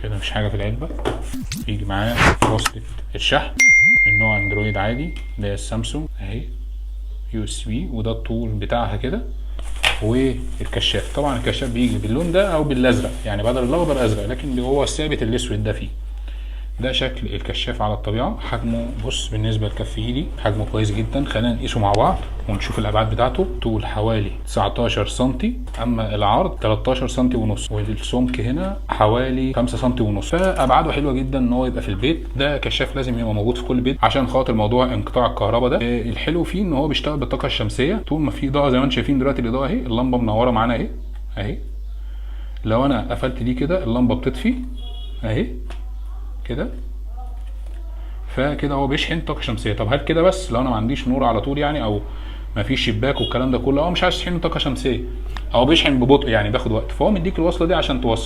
كده مفيش حاجة في العلبه. بيجي معاه وصلة الشحن من نوع اندرويد عادي، ده السامسونج اهي USB، وده الطول بتاعها كده. والكشاف طبعا الكشاف بيجي باللون ده او بالازرق، يعني بدل الاخضر ازرق، لكن هو الثابت الاسود ده فيه. ده شكل الكشاف على الطبيعه. حجمه بص بالنسبة لكف ايدي حجمه كويس جدا. خلينا نقيسه مع بعض ونشوف الابعاد بتاعته. طول حوالي 19 سم، اما العرض 13 سم ونص، والسمك هنا حوالي 5 سم ونص. فابعاده حلوة جدا ان هو يبقى في البيت. ده كشاف لازم يبقى موجود في كل بيت عشان خاطر موضوع انقطاع الكهرباء ده. الحلو فيه ان هو بيشتغل بالطاقة الشمسية طول ما في اضاءه، زي ما انتم شايفين دلوقتي الاضاءة اهي، اللمبة منورة معانا اهي اهي. لو انا قفلت دي كده اللمبة بتطفي اهي كده، فكده هو بيشحن طاقة شمسية. طب هل كده بس لو انا ما عنديش نور على طول يعني، او ما فيش شباك والكلام ده كله، او مش عايز تشحن طاقة شمسية، او بيشحن ببطء يعني بياخد وقت، فهو مديك الوصلة دي عشان توصل